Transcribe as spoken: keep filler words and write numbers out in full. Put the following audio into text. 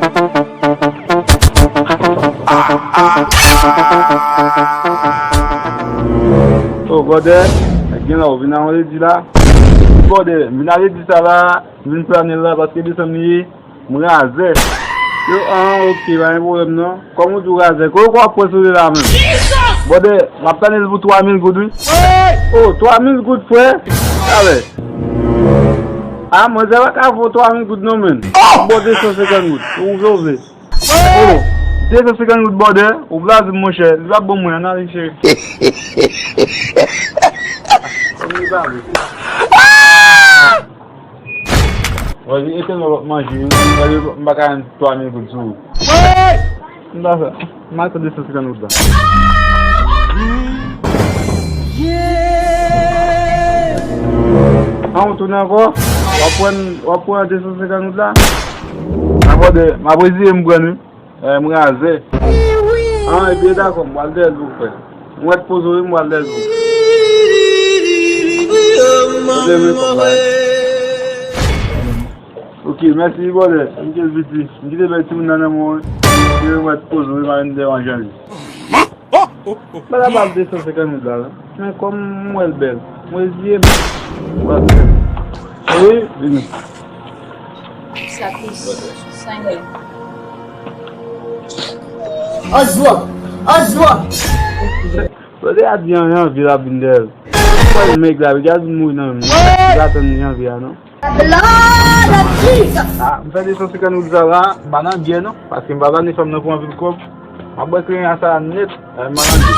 Oh, brother, gen la ou vin a yon ledi la. Brother, vin a ledi sa la, vin plane la, paske desanm li ye, m razè. Yo, ah, ok, pa gen pwoblèm non. Kòm ou di w razè, kote w ap pran sou li la menm? Brother, m ap plane l pou twa mil goud, wi. Oh, twa mil goud, frè? Talè. Ah, manzè pa ka voye twa mil goud non, menn. Bon, de san senkant goud. Ou vle, ou vle. Oh, de san senkant goud, brother. Ou blaze m, monchè. Li pa bon mwen, ann ale, cheri. Ann ale, bebe. Wè, li etènèl w ap manje, wi. Wè, li, m pa ka jwenn twa mil goud sou ou. M pa fè. M al pran de san senkant goud la. An, ou tounen ankò? W ap pran, w ap pran de san senkant goud la? Mwen abòne, m ap reziye m pran, wi. Eh, m razè. Ah, ebyen dakò, m pral dèyè l pou frè. M wè t poze w, m pral dèyè l pou. Poze m, kòb la. Ok, mèsi, brother. M kite l piti. M kite bèl timoun nan nan mwen. M wè t poze w, m pa vin deranje li. Ba la bal de san senkant goud la, la. Men kòm m wè l bèl, m reziye m. Wi, vini. Sa plis. Sa nèg. Ozwa! Ozwa! Lè a di an, an anvi l ap vin dèyè l. Fò l nèg la, wi, gaz mouri nan men m. Li pa tann li anvi a, non. Blood of Jesus! Ah, m fè de san senkant goud sa la, m pa nan byen non, paske m pa ba ni fanm nan pou anpil kòb. M ap bwè kleren sa nèt, eh, m pa nan byen.